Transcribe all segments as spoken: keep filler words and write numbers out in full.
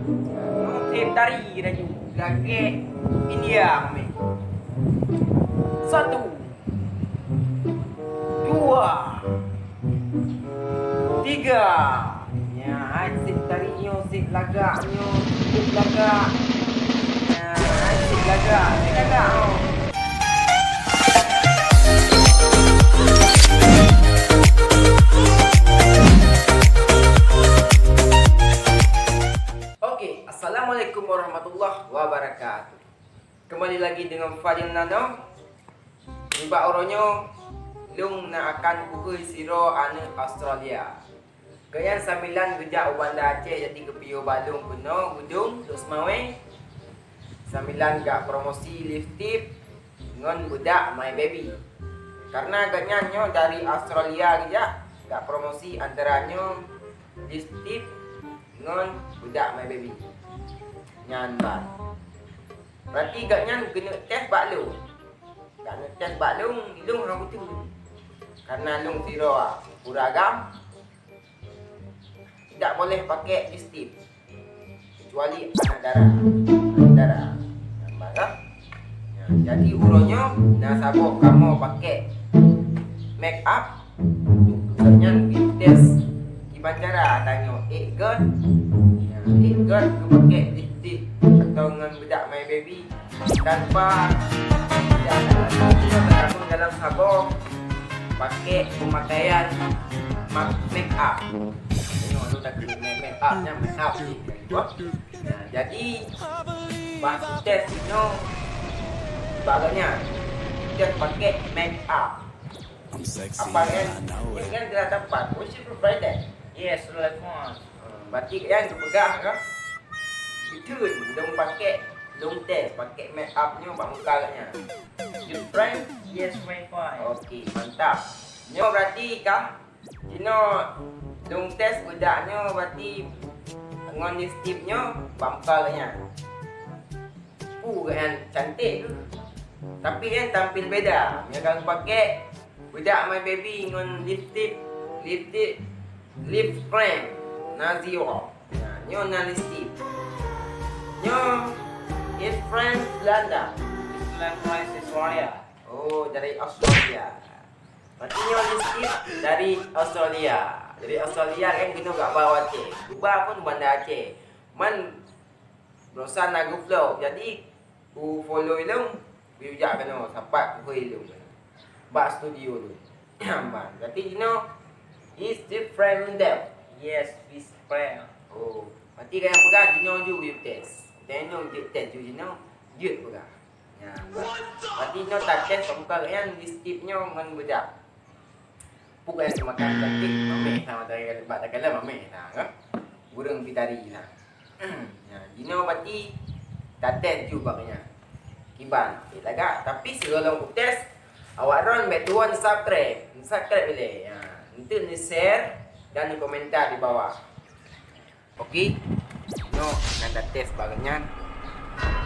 Nyoe sép tari laju lagèe India meunan. Satu, dua, tiga. Nyan, hai sép tari nyoe, sép lagak nyoe, sép lagak. Nyan, hai sép lagak, sép lagak, oh. Oke, assalamualaikum warahmatullahi wabarakatuh. Kembali lagi dengan Fadil Nano. Nibak uroe nyoe, lôn na akan kukheun sidroe aneuk Australia. Gobnyan sambilan geujak u Banda Aceh, jadi geupiôh bak lôn keunoe Geudong, Lhokseumawe. Sambilan gak promosi lipstik ngon beudak My Baby. Karena gobnyan nyoe dari Australia geujak, gak promosi antara nyoe lipstik ngon beudak My Baby. Nyan ban. Berarti gobnyan geuneuk tes bak lôn. Geuneuk tes bak lôn, lôn hana kuteun. Karena lôn sidroe ureueng agam, tidak boleh pakai lipstik kecuali anak dara. Anak dara. Nampak kan? Ya, jadi uroe nyoe na saboh kamoe pakai make up. Gobnyan geutes kiban cara tanyoe ék göt. Ya, ék göt geupakai lipstik atau ngon beudak My Baby tanpa tidak ada dalam saboh pakai pemakaian ma-, make up. Tengok tu tak kena make, make up nya make up ni. Nah, jadi bah tes nyoe bagainya tes pakai make up. Apa kan? Kan gerak tempat. Oh, si Friday. Yes, right one. Berarti kan tu pegang kan? Betul. Dong pakai, dong tes pakai make up nyoe bak muka katnya. You friend? Yes, my friend. Okey, mantap. Nyoe berarti kah Jinoe lôn tes beudak nyoe berarti ngon lipstik nyoe bak muka gobnyan. Pu gobnyan cantik tu. Tapi nyan tampil beda. Nyoe ka geupakai beudak My Baby ngon lipstik, lipstik lip cream Nazio. Nah, nyoe na lipstik. Nyoe is French Belanda. Is French Australia. Oh, dari Australia. Berarti nyoe lipstik dari Australia. Dari Australia kan keunoe gak bak Aceh. Cuba pun Banda Aceh. Man, barosan na geuvlog. Jadi, ku follow ilong, geujak keunoe, sapat kuhôi ilong. Bak studio tu. Bang, berarti jinoe is different with them. Yes, is different. Oh, berarti kayang peugah jinoe ju you test. Kayang jeuet test ju jinoe, jeuet peugah. Nyan, berarti nyoe tates bak muka gobnyan lipstik nyoe ngon beudak. Bukan seumakan cantik, mameh sama tadi bak takalon mameh na, kan? Burung pitari na. Nyan, jinoe berarti tates ju bak nyan. Kiban, eh, lagak, tapi sigohlom kutes, awak droen bèk tuwö subscribe. Subscribe ilèe. Nyan, enteuk ni share dan komentar di bawah. Oke, nyoe akan tates bak gobnyan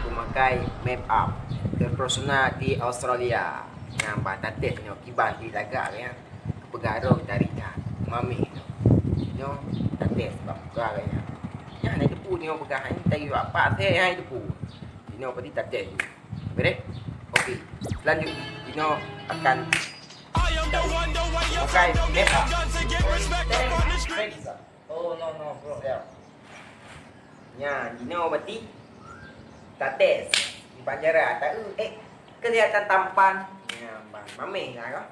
peumakai make up terpersonal di Australia. Nyang bak tates nyoe kiban di lagak nyan peugah roh dari that mameh nyoe. Nyoe tates bak muka gobnyan. Nyan hana teupeu nyoe peugah hai tayu apa se hai teupeu. Nyoe berarti tates. Oke deh. Oke, lanjut. Nyoe akan pakai make up. Oh, no, no, bro. Siap. Nyan, jinoe berarti tates. Di penjara, tak, eh, kelihatan tampan. Nyan, bang, mameh lah kau.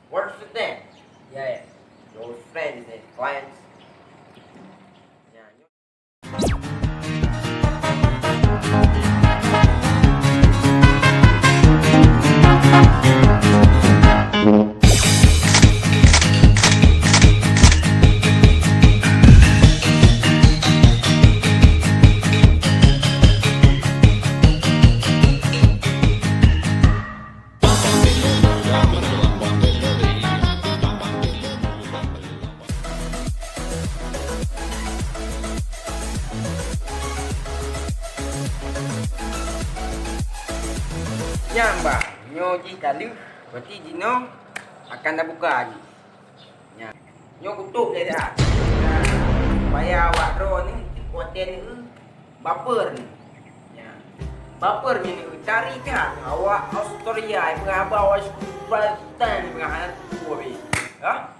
What's your name? Yeah, yeah. Your friend is a client. Nyan, Nyan, bah, nyoe jih ka lheueh, berarti jinoe akan tabuka jih. Nyan. Nyoe kutôp lé dah. Nyan. Supaya awak droe ni kuat teuh. Baper ni. Ya. Baper ni, ni tari kan. Awak Australia, peugah haba awak Protestan, peugah hana tu habis. Ha?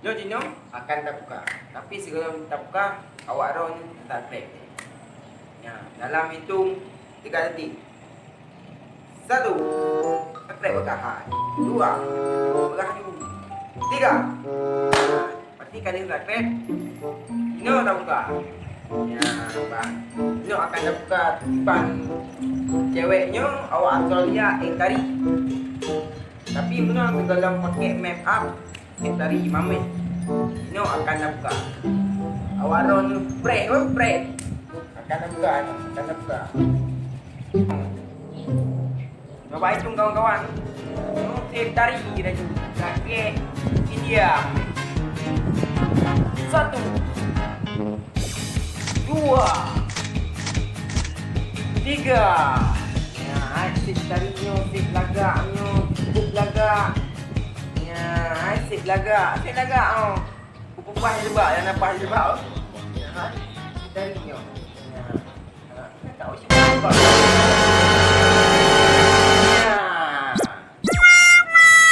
Jom jinoe akan tabuka. Tapi sebelum tabuka, awak droe ni subscribe. Ya, dalam hitung tiga detik. Satu. Subscribe peugah hai. Dua. Peugah aju. Tiga. Pasti kali subscribe. Jinoe tabuka. Ya, bang. Jinoe akan tabuka tiban cewek nyoe, awak Australia, eh, tari. Tapi meunan sigohlom pakai make up, sép tari mameh. Jinoe akan tabuka. Awak droe nyoe preh, oh, preh. Akan tabuka, akan tabuka. Cuba hitung kawan-kawan. Nyoe sép tari laju. Lagèe India. Satu. Dua. Tiga. Ya, hai sép tari nyoe, sép lagak nyoe, cukup lagak. Ya, hai sép lagak, sép lagak oh. Kupah jilbab, nyang na pah jilbab oh. Ya, hai sép tari nyoe. Ya. Ha, tak usah jilbab. Ya.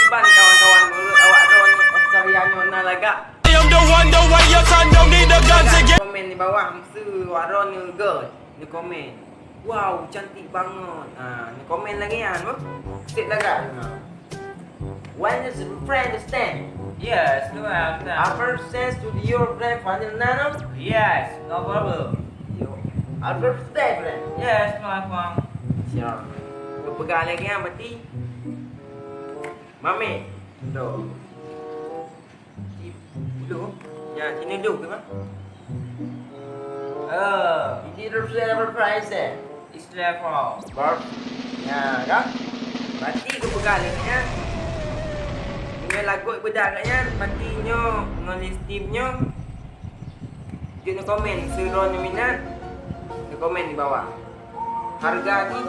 Kiban kawan-kawan, menurut awak droe nyoe Australia nyoe na lagak? I am the one, the way your son don't need a gun to get. Komen di bawah, meuseu awak droe nyoe girl. Ni komen. Wow, cantik banget. Ha, ni komen lagi kan, bro? Sép lagak. Ha. When is the friend stand? Yes, no, I have time. Upper sense to your friend final nano? Yes, no problem. Yo. Upper stay friend. Yes, no, I have time. Siap. Peugah lagi kan, berarti Mami. Tuh. Dulu. Ya, sini dulu ke, Mak? Oh, ini dulu saya berprice eh. It's level. Bar. Ya, kan? Berarti kepegang ni kan. Dengan lagu bedak kat nyan, berarti nyo, dengan Steam nyo. Jom komen, seurang nyo minat. Komen di bawah. Harga ni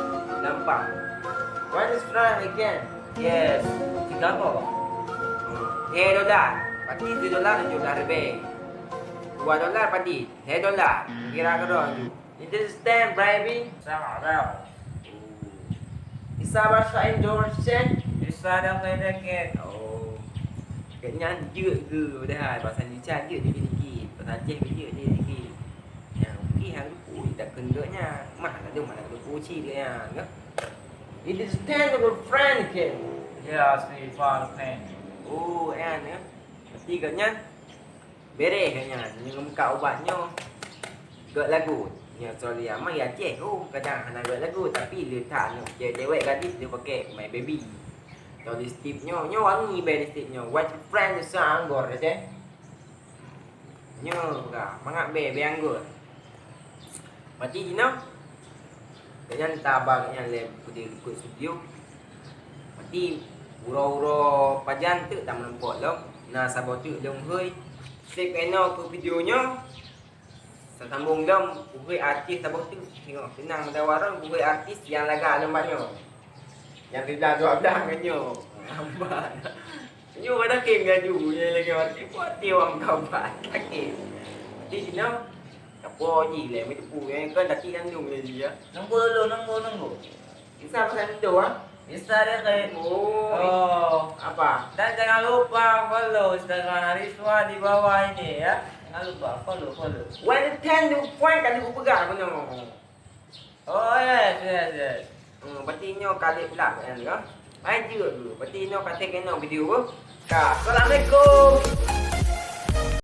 lampang. One is try again. Yes, tiga ko. Lhèe dolar. Pati sidolar tujoh blah ribèe. Dua dolar pati. Lhèe dolar. Kira keudroe ju. It is ten, baby. Sama dah. Bisa bahasa Indonesia? Bisa dah, sedikit. Oh. Kayaknya jeuet ke padahal bahasa Indonesia jeuet dikit-dikit. Bahasa Aceh pun jeuet dikit-dikit. Nyang pih hana lucu, tak keuneuk nyan. Mah lalu mana lucu cit dia nyan, kan? It is ten of a friend, kan? Ya, asli fan fan. Oh, nyan, ya. Berarti kat nyan, bereh kat nyan. Nyoe muka ubat nyoe. Gak lagu. Nyoe Australia mah ya Aceh. Oh, kadang hana gak lagu. Tapi le that nyoe. Cewek-cewek gadis dia pakai My Baby. Atau lipstick nyoe. Nyoe wangi bèe lipstick nyoe. White friend sang gor, ya, Aceh. Nyoe peugah, mangat bèe, bèe anggô. Maté jinoe. Keunan tabang nyan lé peudeh likot studio. Maté uroe-uroe pajan teuk tameurumpok lom. Na saboh teuk lôn hôi. Sép keunoe keu video nyoe. Sasambong lom, uhôi artis saboh teuk. Tengok, seunang meudawa droe, uhôi artis nyang lagak lom bak nyoe. Nyang siblah dua blah ngon nyoe. Lambat. Nyoe ada kem laju, nyoe lagèe mati, puati awak meukabat. Sakét. Di sinoe, kapo ji lé, meuteupue, eh, kan daki kandung lé dia. Nunggu dulu, nunggu, nunggu. Bisa pasal itu, ah? Bisa dia, Kak. Oh. Oh. Apa? Dan jangan lupa follow Instagram Hariswa di bawah ini, ya. Jangan lupa follow, follow. One ten tu point kali ku pegang, benar. Oh, yes, yes, yes. Hmm, berarti nyoe kali pula kan, kan? Main juga dulu. Berarti nyoe kata kena video tu. Ka, assalamualaikum.